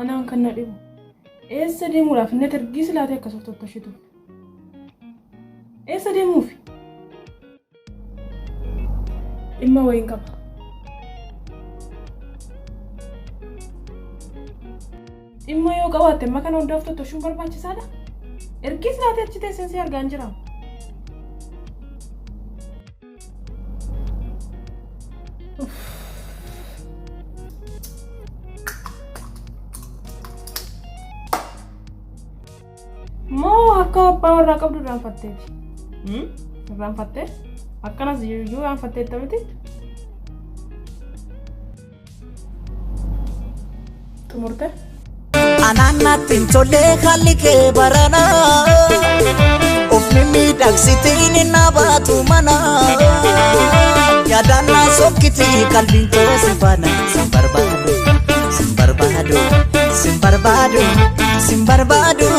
Anaan kan na dhibu. Eessa deemuudhaaf inni ergii silaatee akkas of tottoshitu? Eessa deemuufi? Dhimma wayiin qaba. Dhimma yoo qabaatte amma kana hundaaf tottoshuun barbaachisaadha? Ergii silaatee achi teessee si argaa hin jiramu. Moo akka abbaa warraa qabdu irraanfatteeti? Irraanfattee? Akkanas iyyuu irraanfatteetta miti? Xumurte? Anaan natti hin tolle haalli kee barana. Of mimmiidhagsitiin hin baatu mana. Yaadaan na sokkiti qalbiin koo si faana. Sin barbaadu, sin barbaadu, sin barbaadu, sin barbaadu.